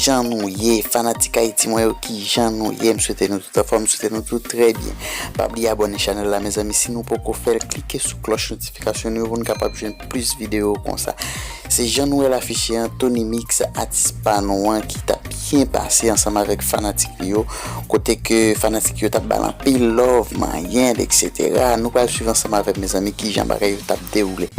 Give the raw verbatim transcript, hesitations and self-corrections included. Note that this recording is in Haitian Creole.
Jan nou ye, fanatik Ayiti mwen yo, kijan nou ye? M swete nou tout anfòm, m swete nou tout trè byen. Pa bliye abòne chanèl la, mezanmi, si nou poko fè l, klike sou klòch notifikasyon nou yo pou n kapab jwenn plis videyo konsa. Se jan nou wè l afiche an, Tony Mix, atis pa nou an, ki t ap byen pase ansanm avèk fanatik li yo, kote ke fanatik yo t ap ba l anpil love, manyen, etsetera. Nou pral swiv ansanm avè m, mezanmi, kijan bagay yo t ap dewoule.